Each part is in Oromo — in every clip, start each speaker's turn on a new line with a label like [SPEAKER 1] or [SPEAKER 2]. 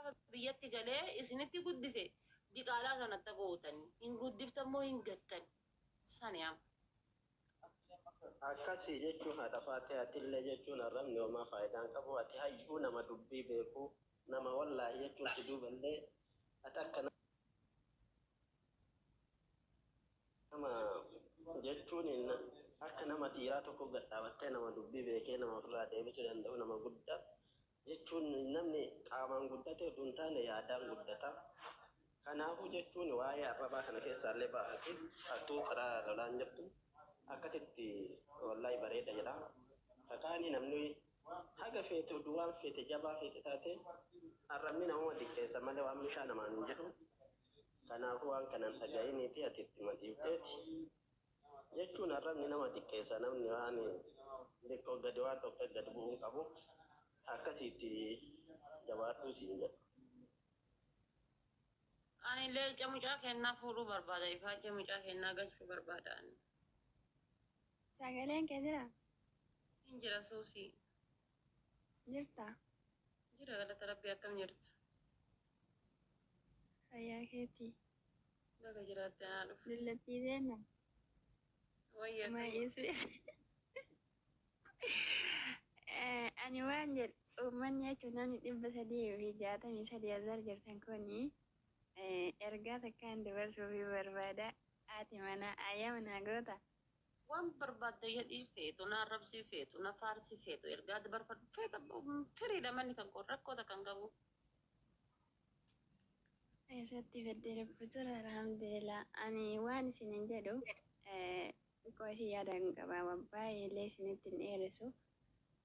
[SPEAKER 1] Gaafa biyyatti galee isinitti guddise diqaalaa sana gootanii hin guddiftammoo hin gattan sani amma.
[SPEAKER 2] Akkasii jechuun haadha faatee, atillee jechuun arrabni homaa faayidaan qabu. Ati hayyuu nama dubbii beeku nama, wallaahi jechuun si duuballee ati akka nama jechuun akka nama dhiiraa tokko gad dhaabattee nama dubbii beekee nama ofirraa deebisuu danda'u, nama guddaa jechuun namni qaamaan guddate osoo hin taane yaadaan guddata. Kanaafuu jechuun waa'ee arrabaa kana keessaallee ba'aati hattuu karaa lolaan jirtu akkasitti wallaahi bareeda jedha. Kakaanii namni haga feete oduu waan feete jabaa feete taate arrabni namuma diqqeessa malee waan mishaa namaan hin jedhu. Kanaafuu waan kanan dhaga'iniiti ati itti madhiifteeti. Jechuun arrabni nama xiqqeessa, namni waan xiqqoo gadi waan tokko gadi bu'uu hin qabu. Akkasitti jabaadhuu siin jedha.
[SPEAKER 1] Ani leenca mucaa kennaa fuudhuu barbaada. Ifaajee mucaa kennaa galchuu barbaada ani.
[SPEAKER 3] Sagaleen kee jira?
[SPEAKER 1] Hin jira, suusii.
[SPEAKER 3] Jirta?
[SPEAKER 1] Jira, galata Rabbii. Akkam jirtu?
[SPEAKER 3] Fayyaa keetii.
[SPEAKER 1] Baga jiraatte, anaa dhufu.
[SPEAKER 3] Dullattii seenaa.
[SPEAKER 1] Wayya, akkam?
[SPEAKER 3] Maayyeessu. Ani waan jedhu, uummanni jechuun namni 363 azar jirtan kuni ergaa takkaan dabarsuufi barbaada. Haati manaa ayyaama naa goota.
[SPEAKER 1] Waan barbaadde jedhii, feetu na arrabsii, feetu na faarsii, feetu ergaa dabarfadhu, feeta firiidha manni kan koo rakkoota kan qabu.
[SPEAKER 3] Eessatti baddee lubbuu jira, alhamdulillah. Ani waan isinin jedhu xiqqoo ishii yaada hin qaba. Baay'ee illee isinitti hin dheeressu.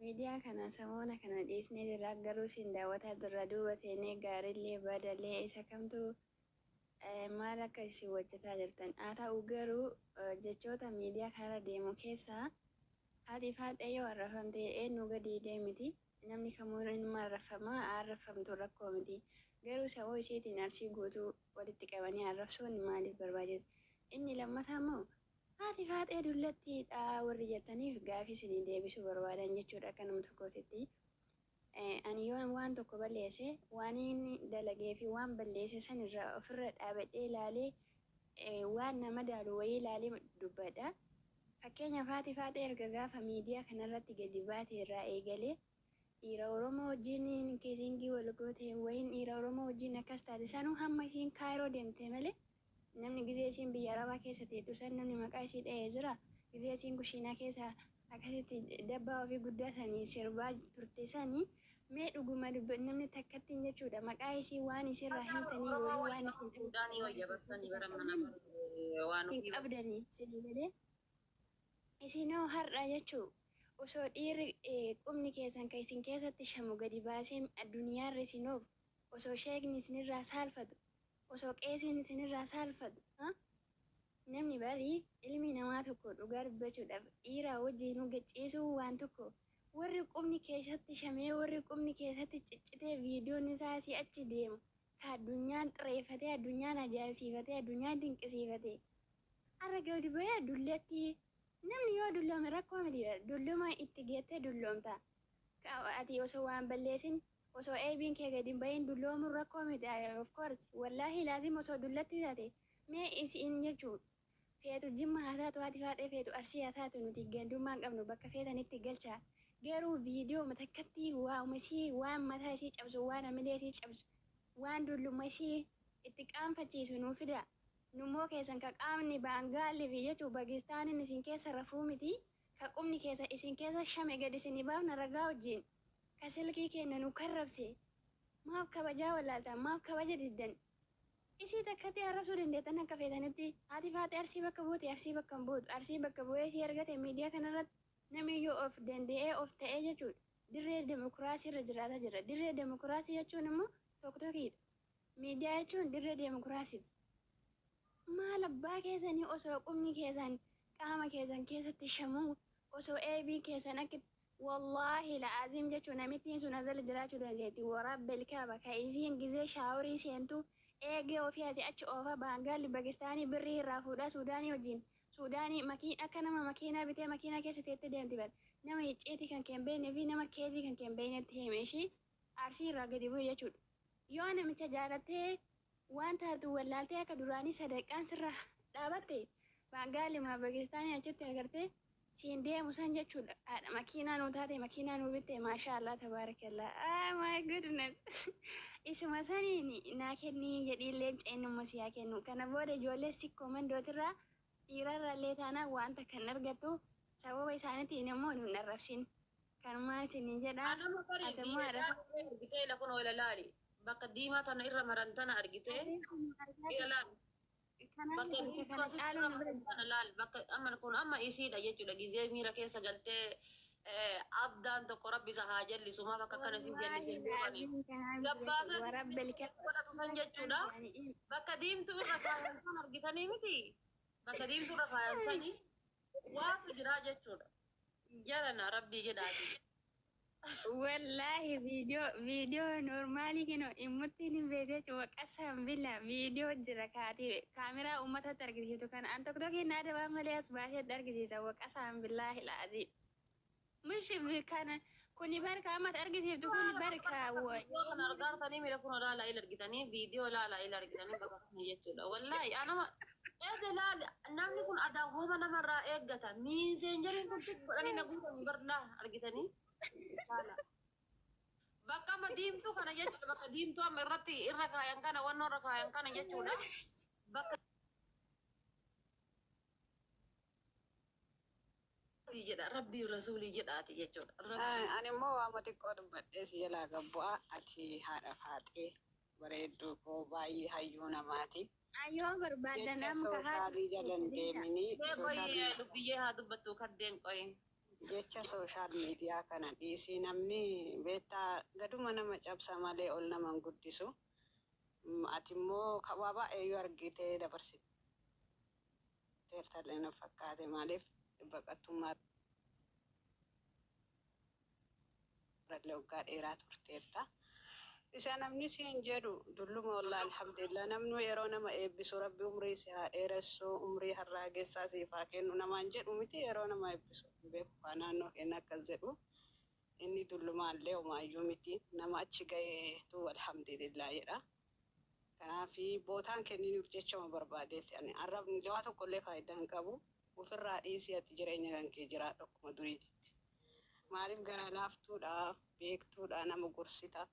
[SPEAKER 3] Miidiyaa kana samoona kana dhiisnee jirra, garuu isin daawwataa jirra, duuba teenee gaariillee badallee isa kamtu maal akka isin hojjetaa jirtan. Haa ta'u garuu jechoota miidiyaa kanarra deemu keessaa haati faaxee yoo arrafamte eenyu gadi deemiti. Namni kamuu inuma arrafamaa, arrafamtu rakkoo miti. Garuu saboo isheetiin Arsii guutuu walitti qabanii arrabsuun maaliif barbaachisa? Inni lammataa immoo haati faaxee dullattiidha warri jettaniif gaafii isinii deebisuu barbaadan jechuudha akka nama tokkootitti. Ani yoo waan tokko balleesse, waan inni dalagee fi waan balleesse san irraa ofirra dhaabadhee ilaalee waan nama daalu wayii ilaalee dubbadha. Fakkeenyaaf, haati faaxee erga gaafa miidiyaa kanarratti gadi baate irraa eegalee dhiira Oromoo wajjin kissing wal goote wayiin, dhiira Oromoo wajjin akkas taate sanuu hamma isiin Kaayiroo deemte malee namni gizee isiin biyya Arabaa keessa teettu san namni maqaa isii dha'ee jira. Gizee isiin kushiinaa keessa akkasitti dabbaa ofii guddatanii sirbaa turte sanii mee dhuguma namni takkattiin jechuudha maqaa isii waan isirraa himtanii
[SPEAKER 1] Oromoo
[SPEAKER 3] wayii waan isin
[SPEAKER 1] Suudaanii wayya barsanii bara mana waan
[SPEAKER 3] hin
[SPEAKER 1] ofii
[SPEAKER 3] qabdanii isinii malee. Isinoo har'a jechuu osoo dhiirri qubni keessan kan isin keessatti shamu gadi baasee addunyaarra isinoof, osoo sheekni isinirraa saalfatu, osoo qeesiin isinirraa saalfatu, namni barii ilmi namaa tokko dhugaa dubbachuudhaaf dhiiraa wajjinuu gachiisuu waan tokko, warri qubni keessatti shamee, warri qubni keessatti ciccitee viidiyoon isaa asii achi deemu ka addunyaan xireeffatee, addunyaan ajaa'ibsiifatee, addunyaan dinqisiifatee har'a gadi bahee dullattii. Namni yoo dulloome rakkoo miti, dulluma itti geettee dulloomta. Ati osoo waan balleessin, osoo eebiin kee gadi hin bahin dulloomuun rakkoo miti. Of course, wallaahi laazim osoo dullatti taate mee isiin jechuu feetu Jimma haa taatu, haati faaxee feetu Arsii haa taatu, nuti gandummaa hin qabnu, bakka feetanitti galchaa. Garuu viidiyoo takkatti waa'uma isii, waan mataa isii cabsu, waan hamilee isii cabsu, waan dulluma isii itti qaanfachiisu nuu fida. Nummoo keessan ka qaamni Baangaalii fi jechuu Pakistaaniin isin keessa rafuu miti, ka qubni keessa isin keessa shame gad isinii baafna ragaa wajjin, ka silkii kenna nu karrabse. Maaf kabajaa wallaaltan? Maaf kabaja diddan? Isii takkatti arrabsuu dandeettan akka feetanitti. Haati faaxee Arsii bakka buute, Arsii bakka hin buutu. Arsii bakka bu'ee isii argate miidiyaa kanarratti namiyyuu of danda'ee of ta'ee jechuudha. Dirree demokiraasii irra jiraataa jira. Dirree demokiraasii jechuun immoo TikTokiidha. Miidiyaa jechuun dirree demokiraasiiti. Maal abbaa keessanii osoo qubni keessan qaama keessan keessatti shamuu, osoo eebiin keessan akka wallaahi la'aziim jechuun namittiin sun azala jiraachuu dandeetti. Waraabbil kaaba ka isiin gizee shower seentu eegee ofii asii achi oofa, Baangaalli Pakistaanii birrii irraa fuudhaa Suudaanii wajjin Suudaanii makiin akka nama makiinaa bitee makiinaa keessa teettee deemti bar. Nama icciitii kan kee hin beeknee fi nama keezii kan kee hin beeknetti hime ishii Arsii irraa gadi bu'e jechuudha. Yoo namicha jaalattee waan taatu wallaaltee akka duraanii sadaqaan sirra dhaabatte, Baangaalimaa Pakistaanii achitti agartee siin deemu san jechuudha. Haadha makiinaa nuu taate, makiinaa nuu bitte, maashaa Allah, tabaarakallaa. Ah, my goodness. Isuma saniin naa kennii jedhiin, leenca innumma si haa kennu. Kana booda ijoollee sikkoo mandootirraa, dhiirarraa illee taanaan wanta kan argattu sababa isaaniitiin immoo nun arrabsin. Kanumaan isiniin jedha.
[SPEAKER 1] Anama bari
[SPEAKER 3] Ati immoo
[SPEAKER 1] biyya
[SPEAKER 3] haadha
[SPEAKER 1] argitee ila kun ila laali. Bakka diimaa tana irra maran tana argitee ila laali.
[SPEAKER 3] Kanaaf
[SPEAKER 1] Bakka
[SPEAKER 3] bakka
[SPEAKER 1] diimtuu
[SPEAKER 3] kana
[SPEAKER 1] asitti
[SPEAKER 3] caalu
[SPEAKER 1] irra
[SPEAKER 3] nu bira
[SPEAKER 1] maran tana laali. Bakka amma kun amma isiidha jechuudha. Gizee miira keessa galtee addaan tokko Rabbi isa haa jallisu. Maaf akka akkana isin jallise
[SPEAKER 3] Wallaahi
[SPEAKER 1] hin beekani.
[SPEAKER 3] laaziim kanaaf
[SPEAKER 1] Gabbaasee
[SPEAKER 3] warabbel
[SPEAKER 1] godhatu san jechuudha. Bakka diimtuu irra kaayan san argitanii miti. Bakka diimtuu irra kaayan sani waatu jira jechuudha. Jalana Rabbii jedhaati.
[SPEAKER 3] Wallaahi viidiyoo normaalii kino immutti hin beekte jechuudha. Qasam billa viidiyoo jira kaatee kaameraa uummatatti argisiiftu kana an tokko tokko naa dabaa malee as baasee argisiisa. Waqasam billaahi laazim. Mushi kana kuni barka ammatti argisiiftu kuni barka.
[SPEAKER 1] Viidiyoo kana argaartanii miira kun laala ila argitanii, viidiyoo laala ila argitanii bakka kana jechuudha. Wallaahi anama eega laali, namni kun adaa hooma namarraa eeggata. Miiseenjeriin kun tik godhanii na guutanii bar laa argitanii. Laala. Bakka amma diimtuu kana jechuudha. Bakka diimtuu amma irratti irra kaayan kana, wannoo irra kaayan kana jechuudha. Bakka jedha Rabbii Rasuulii jedhaati jechuudha. Rabbii.
[SPEAKER 4] Ani immoo waama xiqqoo dubbadhee si jalaa gabbu'aa. Ati haadha faaxee bareedduu koo, baay'ee hayyuu namaati.
[SPEAKER 3] Ayyoo barbaaddan
[SPEAKER 4] Jecha
[SPEAKER 3] amma kahaa
[SPEAKER 4] soshaalii jalan deeminii
[SPEAKER 1] Mee
[SPEAKER 4] social
[SPEAKER 1] qoyi, lubbiyyee haa dubbattu kaddeen qoyi.
[SPEAKER 4] Jecha social media kana dhiisii. Namni beektaa gaduma nama cabsa malee ol nama hin guddisu. Ati immoo waa baay'ee yoo argitee dabarsiteerta na fakkaate. Maaliif baqattummaa irrallee waggaa dheeraa turteerta. Isa namni siin jedhu dulluma, wallaahi alhamdulillah, namni yeroo nama eebbisu Rabbi umrii si haa dheeressu, umrii harraagessaa siif haa kennu namaan jedhu miti. Yeroo nama eebbisu hin beeku kaa naannoo keenya akkas jedhu. Inni dullumaallee homaayyuu miti, nama achi gaheetu alhamdulillah jedha. Kanaafi bootaan kenninuuf jechama barbaadeeti. Ani arrabni waa tokkollee faayidaa hin qabu. Ofirraa dhiisii, ati jireenya kan kee jiraadhu akkuma duriititti. Maaliif garaa laaftuudha, beektuudha, nama gorsita.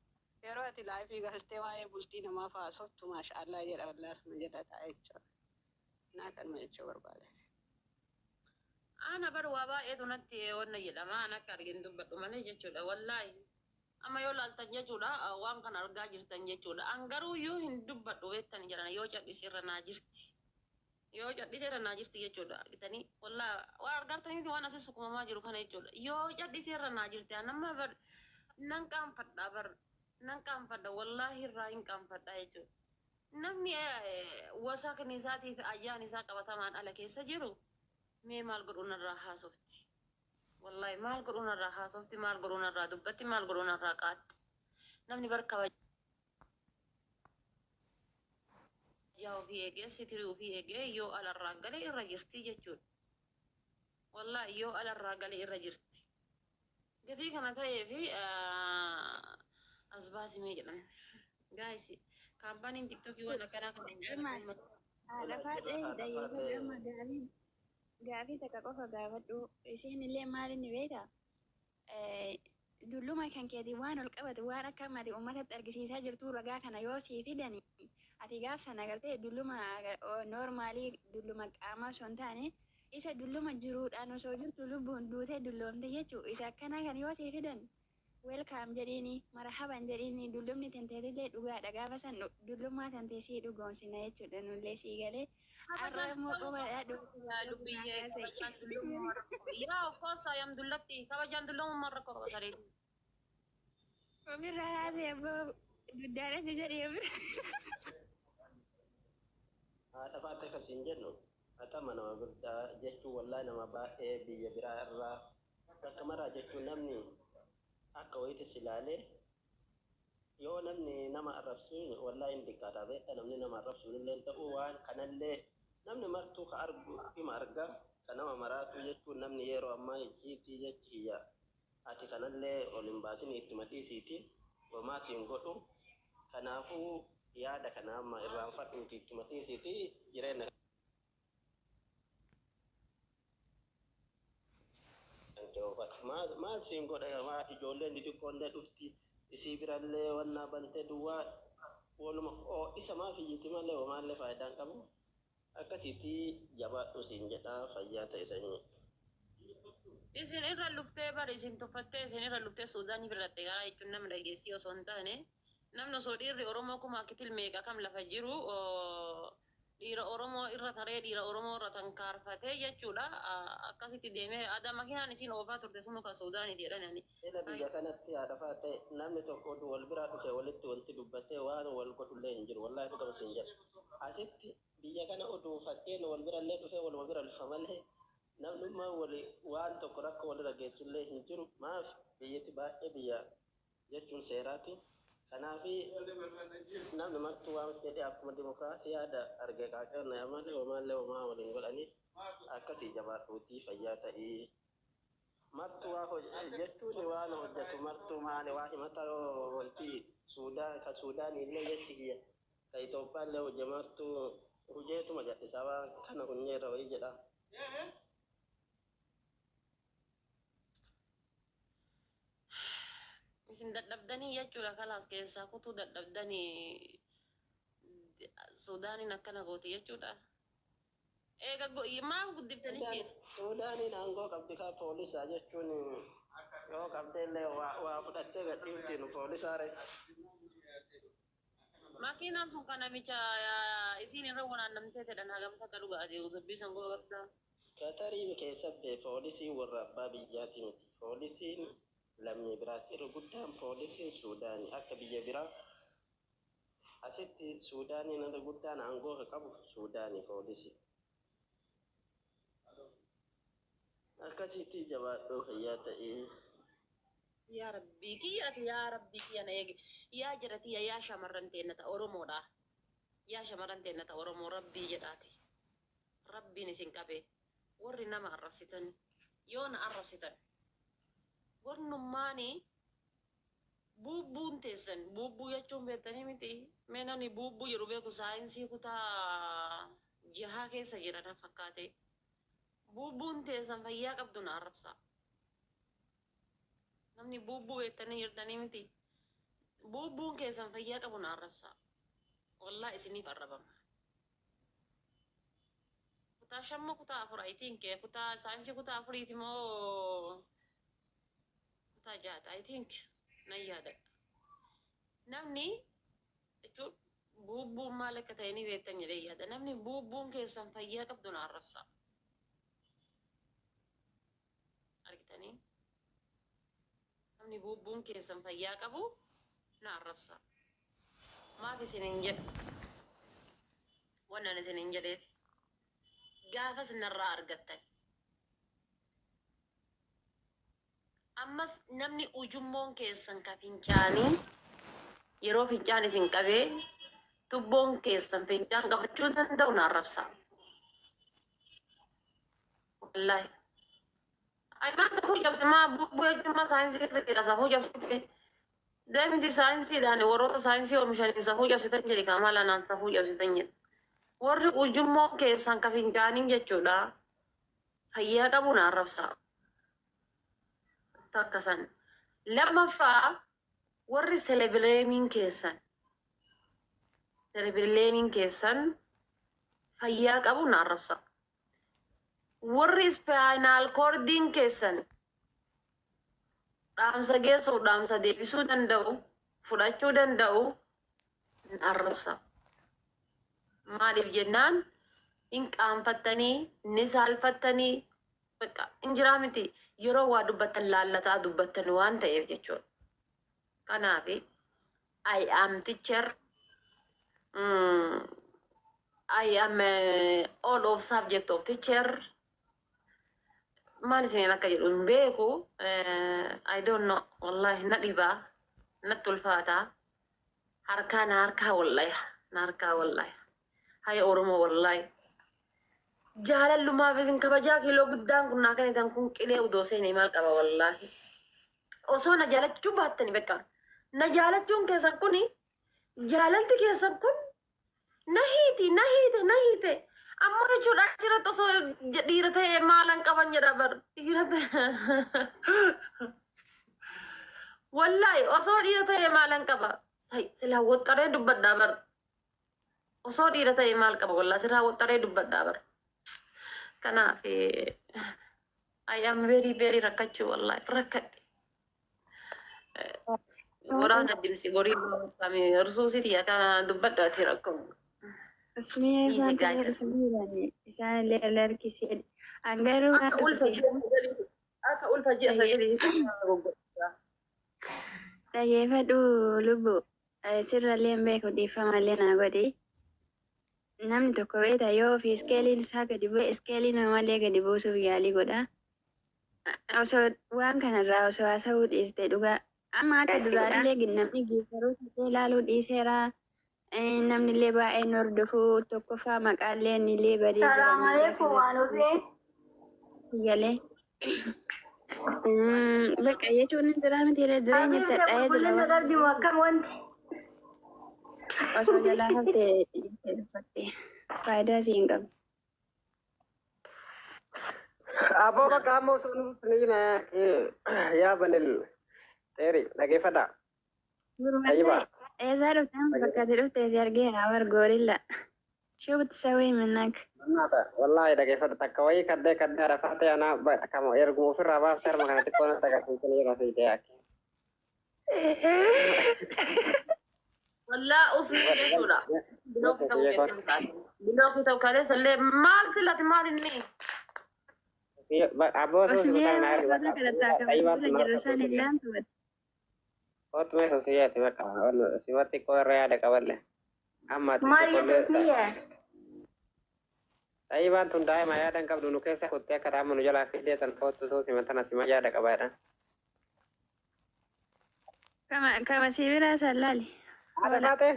[SPEAKER 4] Yeroo ati live galtee waa'ee bultii namaaf haasoftu maashaallah jedha, wallaasuma jedha taa'e jechuudha. Naa kanuma jechuu barbaadeeti.
[SPEAKER 1] Ana bar waa baay'eetu natti wanna jedhama. An akka argin dubbadhu malee jechuudha. Wallaahi. Amma yoo laaltan jechuudha, waan kana argaa jirtan jechuudha. An garuu yoo hin dubbadhu beektan jedhan, yoo cadhise irra naa jirti. Yoo cadhise irra naa jirti jechuudha. Argitanii, wallaahi waan argartaniiti waan asii sukumamaa jiru kana jechuudha. Yoo cadhise irra naa jirti. An amma bar nan qaanfadha bar, nan qaanfadha, wallaahi irraa hin qaanfadha jechuudha. Namni wasakni isaatii fi ayyaan isaa qabatamaan ala keessa jiru mee maal godhuun irraa haasofti? Wallaahi maal godhuun irraa haasofti? Maal godhuun irraa dubbatti? Maal godhuun irraa qaatti? Namni bar kabajaa ofii eegee, sitirii ofii eegee yoo alarraa galee irra jirti jechuudha. Wallaahi yoo alarraa galee irra jirti. Gatii kana ta'ee fi as baasimee jedhan. Guys, kaampaaniin TikTokii waan akkanaa kana hin jaalatu.
[SPEAKER 3] Haadha faaxee dhaggeeffadhu, amma gaafii takka qofa gaafadhu. Isheen illee maal inni beektaa? Dulluma kan keetii waan ol qabatu, waan akka ati uummatatti argisiisaa jirtu ragaa kana yoo sii fidani, ati gaaf sana agartee dulluma normaalii, dulluma qaamaa osoo hin taane, isa dulluma jiruudhaan osoo jirtu lubbuun duutee dulloomte jechuu, isa akkanaa kan yoo sii fidan welcome jedhiini, marhaban jedhiini. Dullumni tanteetillee dhugaadha. Gaafa san dullummaa tantee sii dhugoomsina jechuudha. Nullee sii galee har'a immoo qobaadhaa.
[SPEAKER 1] Lubbiyyee, kabajaan dullummaa rakkoo. Yaa, of course I am dullatti. Kabajaan dullummaa rakkoo qaba sareeti.
[SPEAKER 3] Ofirraa haasee abboo duddaadhatti jedhee ofirra.
[SPEAKER 2] Haadha faaxee kasiin jennu hatama nama guddaa jechuun, wallaahi nama baay'ee biyya biraa irraa bakka maraa jechuun namni akka wayitis ilaalee yoo namni nama arrabsuun wallaahi hin xiqqaata beekta. Namni nama arrabsuun illee ta'uu waan kanallee namni martuu ka argu hima arga ka nama maraatu jechuun. Namni yeroo ammaa icciitii jechi kiyya, ati kanallee ol hin baasin, ittuma dhiisiiti, homaa siin godhu. Kanaafuu yaada kana amma irraanfadhuuti ittuma dhiisiiti jireenya kan kee oofadhu. Maal siin godha maa ijoolleen xixiqqoollee dhufti isii birallee wannaa bantee duwwaa waluma isa maaf iyyiti malee homaallee faayidaan qabu. Akkasitti jabaadhu siin jedha, fayyaa ta'e sanyii.
[SPEAKER 1] Isin irra luftee bari isin tuffattee isin irra luftee Suudaanii biratte gara jechuun nama dhageessii osoo hin taane, namni osoo dhiirri Oromoo kuma kitil meeqa kam lafa jiru dhiira Oromoo irra taree dhiira Oromoo irra tankaarfatee jechuudha. Akkasitti deemee aadaa makiinaan isin oofaa turte sunu kan Suudaaniiti jedhan ani.
[SPEAKER 2] Ila biyya kanatti haadha ta'e namni tokko wal biraa dhufe walitti wanti dubbatee waan wal godhullee hin jiru. Wallaahi dhugama siin jedha. Asitti biyya kana oduu fakkeenya wal birallee dhufe waluma bira dhufa malee namnummaa wali waan tokko rakkoo walirra geessullee hin jiru. Maaf biyyatti baay'ee biyya jechuun seeraati. Kanaafi namni martuu waan fedhe akkuma dimokiraasii yaada arge qaaqee malee homaallee homaa waliin godhanii akkasii jabaadhuutii fayyaa ta'ii. Martuu waa jechuun waan hojjetu martuu maali waa himata wanti Suudaan ka Suudaan illee jechi kiyya ka Itoophiyaa illee hojje martuu hujeetuma jedhisa waan kana hunyeerra wayii jedha.
[SPEAKER 1] Isin dadhabdanii jechuudha, kalaas keessaa kutuu dadhabdanii Suudaaniin akkana gooti jechuudha. Eega maaf guddiftanii keessa?
[SPEAKER 2] Suudaaniin aangoo qabdi kaa poolisaa jechuun yoo qabdee illee waa fudhattee gadhiiftiin poolisaa re.
[SPEAKER 1] Makiinaan sun kan namicha isiin irra waraannamtee jedhan hagamta akka dhugaati dubbii san quba qabdaa.
[SPEAKER 2] Qatarii keessatti poolisiin warra abbaa biyyaati miti. Poolisiin lammii biraati. Irra guddaan poolisiin Suudaanii akka biyya biraa asitti Suudaaniin irra guddaan aangoo qabu Suudaanii poolisii. Akkasitti jabaadhuu fayyaa ta'ee.
[SPEAKER 1] Yaa Rabbii kiyya, ati yaa Rabbii kiyya na eegi. Yaa jaratiyya, yaa shamarran teenna ta Oromoodha. Yaa shamarran teenna ta Oromoo, Rabbii jedhaati. Rabbiin isin qabe, warri nama arrabsitan, yoo na arrabsitan warnummaani buubbuun teessan buubbuu jechuun beektanii miti. Mee namni buubbuu jedhu beeku saayinsii kutaa jahaa keessa jira na fakkaate. Buubbuun teessan fayyaa qabdu na arrabsa. Namni buubbuu beektanii jirtanii miti. Buubbuun keessan fayyaa qabu na arrabsa. Wallaa isiniif arrabama. Kutaa shamma kutaa afur, I think, kutaa saayinsii kutaa afuriiti moo kutaa jaata, I think, nan yaadadha. Namni jechuun buubbuun maal akka ta'e ni beektan jedhee yaada. Namni buubbuun keessan fayyaa qabdu na arrabsa. Argitanii? Namni buubbuun keessan fayyaa qabu na arrabsa. Maaf isin hin jedhu? Wannan isin hin jedheef gaafas narraa argattan. Ammas namni ujummoon keessan ka fincaanii yeroo fincaan isin qabee tubboon keessan fincaan qabachuu danda'u na arrabsa. Wallaahi. Ay, maa safuu cabse, maa bubbuu jechuun maa saayinsii keessa jira safuu cabsite. Deemti saayinsiidhaan warroota saayinsii oomishanii safuu cabsitan jedhi kaa maal anaan safuu cabsitan jedhi. Warri ujummoon keessan ka fincaanii jechuudha. Fayyaa qabu na arrabsa. Takka san. Lammaffaa, warri selebileemiin keessan fayyaa qabu na arrabsa. Warri spinal cordiin keessan dhaamsa geessuu dhaamsa deebisuu danda'u fudhachuu danda'u na arrabsa. Maaliif jennaan hin qaanfattanii ni saalfattanii bakka hin jiraa miti, yeroo waa dubbattan laallataa dubbattan waan ta'eef jechuudha. Kanaaf I am teacher. I am all of subject of teacher. Maal isiniin akka jedhu hin beeku. I don't know. Wallahi na dhibaa. Natti ulfaataa. Harkaa na harkaa wallahi. Na harkaa wallahi. Haya Oromoo, wallahi. Jaalallumaaf isin kabajaa kiiloo guddaan kun naa kennitan kun qilee udoo seenee maal qaba wallahi. Osoo na jaalachuu baattani, bakka. Na jaalachuun keessan kuni Jaalalti keessan kun na hiiti, na hiite, na hiite. Amma jechuudha, achirratti osoo dhiira ta'e maalan qaban jedha bar. Dhiira ta'e. Wallaahi, osoo dhiira ta'e maalan qaba. Silaa waxxaree dubbadhaa bar. Osoo dhiira ta'e maal qaba? Wallaahi, silaa waxxaree dubbadhaa bar. Kanaaf I am very very rakkachuu, wallaahi rakkadhe. Waraana dimsi gorii rusuusiti kana dubbadhaati rakkoo.
[SPEAKER 3] Usmee.
[SPEAKER 1] Dhiise
[SPEAKER 3] isaan
[SPEAKER 1] guys.
[SPEAKER 3] Isaan illee wal harkisee. An garuu waan
[SPEAKER 1] Akka
[SPEAKER 3] tokko
[SPEAKER 1] ulfa ji'a 9, akka ulfa ji'a 9 goggorsa.
[SPEAKER 3] Dhaggeeffadhu lubbu, sirrallee hin beeku, dhiifamallee naa godhi. Namni tokko beekta, yoo ofii iskeeliin isaa gadi bu'e, iskeelii namallee gadi buusuuf yaalii godha. Osoo waan kanarraa osoo haasa'uu dhiiste dhugaa. Amma akka duraanillee namni geeffaruu ta'ee ilaaluu dhiiseera. Namni illee baay'een hordofuu tokkoffaa maqaallee inni illee badee jira
[SPEAKER 5] Salaam
[SPEAKER 3] miidiyaa
[SPEAKER 5] alaikum
[SPEAKER 3] kanarratti.
[SPEAKER 5] waan ofii.
[SPEAKER 3] Galee. Bakka jechuun hin jira miti, jireenya
[SPEAKER 5] Habiibte,
[SPEAKER 3] itti hadhaa'ee jira.
[SPEAKER 5] Qulqullina qabdi moo akkam wanti?
[SPEAKER 3] Osoo jalaa haftee dhiistee tuffatte faayidaa sii hin qabu.
[SPEAKER 2] Aboo, bakka amma osoo nuti yaa banil xeeri dhageeffadha.
[SPEAKER 3] Gurmattee
[SPEAKER 2] Tayyibaa.
[SPEAKER 3] Eessaa dhufte? Amma bakka ati dhufte si argeera war goorilla. Shubti sawii minnak.
[SPEAKER 2] Naata wallaahi, dhageeffadha, takka wayii kaddee kaddee arafaatee anaa kama erguma ofirraa baaftee harma kana xiqqoo natti agarsiisanii jira siitee akka.
[SPEAKER 1] Wallaa, usmii jechuudha. Block ta'uu keessan. Block ta'uu kaleessa illee maal silati maal inni?
[SPEAKER 2] Aboo,
[SPEAKER 3] Usmee, wantoota kadhataa kan bira jiru san illaan tubatte.
[SPEAKER 2] Kootu mee sosiyyaati, bakka simatti xiqqoo irra yaada qaballe. Amma ati
[SPEAKER 5] Maal jette
[SPEAKER 2] xiqqoollee
[SPEAKER 5] Usmiyye?
[SPEAKER 2] Tayyibaan tun daa'ima yaada hin qabdu, nu keessa kuttee akka taa'amu nu jalaa fiddee tan koottu soo simatan asima yaada qabaadha.
[SPEAKER 3] Kama kama si biraa san laali.
[SPEAKER 2] Haadha
[SPEAKER 3] Hola.
[SPEAKER 2] baatee.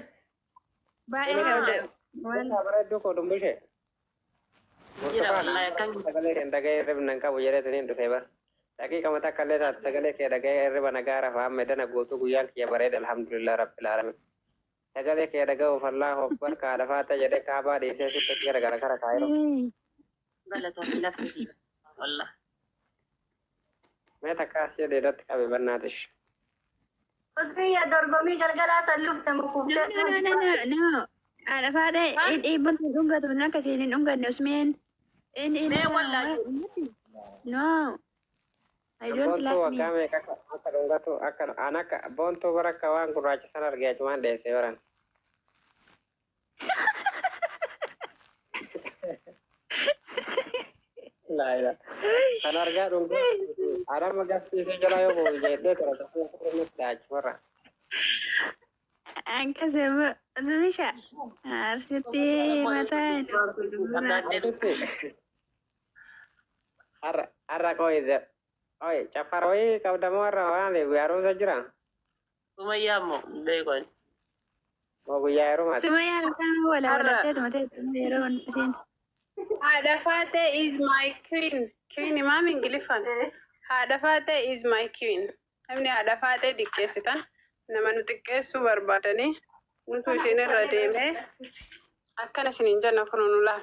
[SPEAKER 3] Baay'ee qabda. Waan
[SPEAKER 2] Bareedduu koo, dumbishee.
[SPEAKER 1] Jira
[SPEAKER 2] Burtukaan
[SPEAKER 1] wallaahi akkan.
[SPEAKER 2] Sagalee kee dhaga'ee hirribna hin qabu jedhee dhufee bara. Daqiiqa mata akka illee taatu sagalee kee dhaga'ee hirriba nagaa rafa, amma edana guutuu guyyaan kiyya bareeda, alhamdulillah rabbil alamin. Sagalee kee dhaga'uuf Allahu akbar kaadha faata jedhee kaabaa dhiisee sitti gara gara kara kaayiroo.
[SPEAKER 1] Galatoomii lafti wallaahi.
[SPEAKER 2] Mee takka as jedhee irratti qabe bannaatish.
[SPEAKER 5] Usmiyye, dorgommii galgalaa san lufte
[SPEAKER 3] No,
[SPEAKER 5] mukuuftee.
[SPEAKER 3] no, no, no, no. Haadha faadha, dhiibban hin dhungatu, akkasiin hin dhunganne Usmeen. Inni
[SPEAKER 1] Mee wallaahi.
[SPEAKER 3] No. I don't
[SPEAKER 2] Boontuu
[SPEAKER 3] like me.
[SPEAKER 2] waggaa meeqa akka dhungatu, akka an akka boontuu bara akka waan gurraacha sana argee achumaan dheessee baran. Laa kan argaa dhungatu anama gastiisee jala yoo bu'u jedhee tura tokko nutti achumarra.
[SPEAKER 3] Akkas immoo Zumisha arsitti mataa hin
[SPEAKER 2] Arsitti har'a har'a qoyi oyi caffara wayii qabdamoo har'a waan guyyaa jira.
[SPEAKER 1] Sumayyaa immoo beekon.
[SPEAKER 2] Moo guyyaa heerumaati.
[SPEAKER 3] Sumayyaan akkanuma walaa walatteetuma teessuma yeroo hunda isiin.
[SPEAKER 6] Haadha Faatee is my queen. Queen maam Ingiliffaan? Haadha Faatee is my queen. Namni haadha Faatee xiqqeessitan nama nu xiqqeessuu barbaadanii nutu isin irra deemee akkana isiniin jenna, kun nu laal.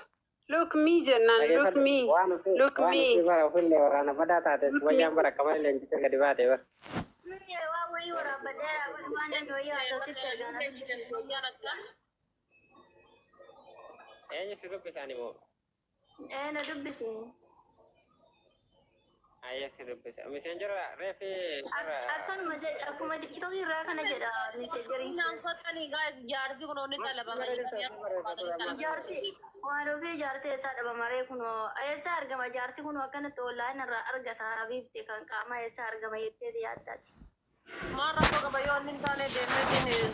[SPEAKER 6] Look me jennaan, look me.
[SPEAKER 2] Waan ofii
[SPEAKER 6] Look
[SPEAKER 2] waan
[SPEAKER 6] me.
[SPEAKER 2] ofii bara ofillee waraana badaa taate, sumayyaan bara akka leenjitee gadi baate bara.
[SPEAKER 5] Usmiyye, waan wayii waraabbadheera kun, waan namni wayii haa ta'u sitti ergaa na dubbisiisee jira.
[SPEAKER 2] Eenyu si dubbisaan immoo?
[SPEAKER 5] Ee, na dubbisi.
[SPEAKER 2] Ayyee, si dubbisa. Miseenjera reefi.
[SPEAKER 5] Akkanuma jedha, akkuma TikTokii irraa kana jedha miseejeriin
[SPEAKER 1] Naan
[SPEAKER 5] keessa.
[SPEAKER 1] kottanii guys, jaarsi kun onni talabama.
[SPEAKER 5] Jaarti waan ofii, jaarti eessaa dhabamaree? Kunoo eessaa argama jaarti? Kunoo akkanatti online irraa argata. Habiibti, kan qaamaa eessaa argama jetteeti yaaddaati.
[SPEAKER 1] Maal rakkoo qaba yoo inni hin taane deemeetiin?